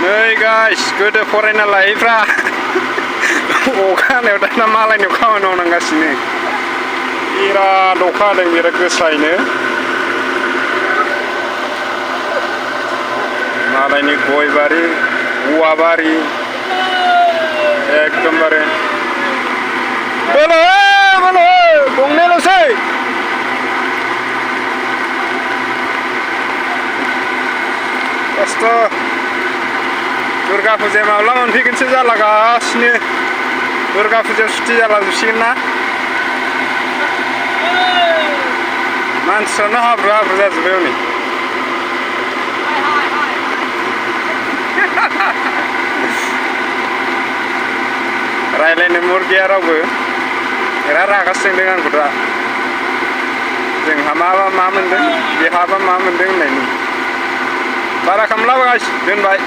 नै गाइस गोदो फरायना लायैफ्रा अखा हानायाव दाना मालायनियाव खामानि मावनांगासिनो बिराद अखा हादों बिराद गोसायैनो मालायनि गय बारि औवा बारि एकदमबारे बोलो बोलो गंनैल'सै खस्थ' दुर्गा फुजाया माब्ला मोनफैगोनसो जालागासिनो दुर्गा फुजायाव सुथि जालाजोबसिगोन ना मानसिफ्रानो हाब्रु हाब्रु जाजोब्बाय हनै रायलायनो मुड गैया रावबो बिराद रागासो जोंदों आंखौ दा जोंहा माबा मा मोनदों बेहाबा मा मोनदों होननायनि बारा खालामला गाइस दोनबाय